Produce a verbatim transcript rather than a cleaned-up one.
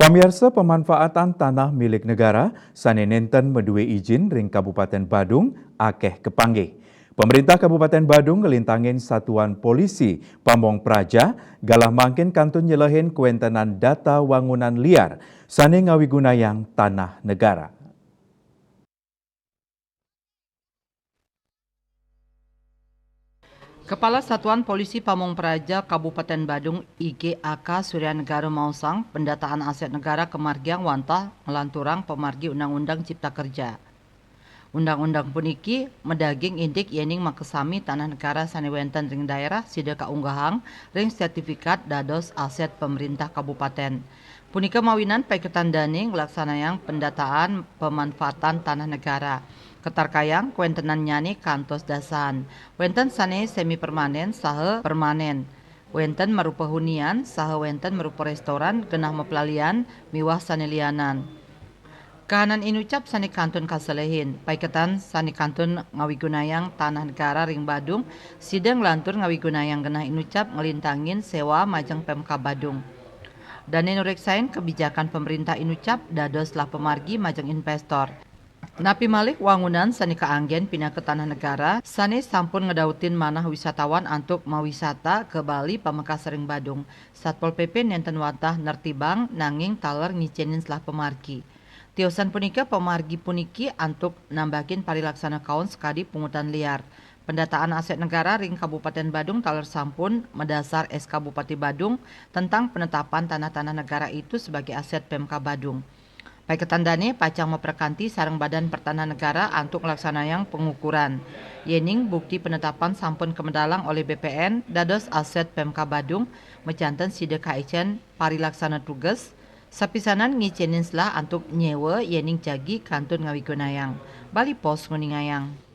Pamiarsa, pemanfaatan tanah milik negara sané nénten madué ijin ring Kabupatén Badung akéh kapanggih. Pemerintah Kabupatén Badung nglintangin Satuan Polisi Pamong Praja galah mangkin kantun nyelehin kawéntenan data wangunan liar sané ngawigunayang tanah negara. Kepala Satuan Polisi Pamong Praja Kabupatén Badung, I G A K Suryanegara maosang, pendataan aset negara kamargiang wantah nglanturang pamargi Undang-Undang Cipta Kerja. Undang-undang puniki madaging indik yéning makasami tanah negara sané wénten ring daerah sida kaunggahang ring sertifikat dados aset pemerintah kabupatén. Punika mawinan paiketan dané nglaksanayang pendataan pemanfaatan tanah negara. Katarkayang kawéntenannyané kantos dasan. Wénten sané semi permanén saha permanén. Wénten marupa hunian saha wénten marupa réstoran genah maplalian miwah sané lianan. Kahanan inucap sané kantun kaselehin, paiketan sané kantun ngawigunayang tanah negara ring Badung, sida nglantur ngawigunayang genah inucap nglintangin sewa majeng Pemkab Badung. Dané nureksain kebijakan pemerintah inucap dados lah pamargi majeng investor. Napi malih wangunan sané kaanggén pinaka tanah negara sané sampun ngedautin manah wisatawan antuk mawisata ka Bali pamekas ring Badung. Satpol P P nénten wantah nertibang nanging taler ngicénin selah pamargi. Tiosan punika pamargi puniki antuk nambakin parilaksana kaon sakadi pungutan liar. Pendataan aset negara ring Kabupatén Badung taler sampun madasar S K Bupati Badung tentang penetapan tanah-tanah negara itu sebagai aset Pemkab Badung. Paiketan dané pacang maprakanti sareng Badan Pertanahan Negara antuk nglaksanayang pangukuran. Yéning bukti penetapan sampun kamedalang olih B P N dados aset Pemkab Badung, majanten sida kaicén parilaksana tugas, sapisanan ngicénin selah antuk nyéwa yéning jagi kantun ngawigunayang. Bali Post nguningayang.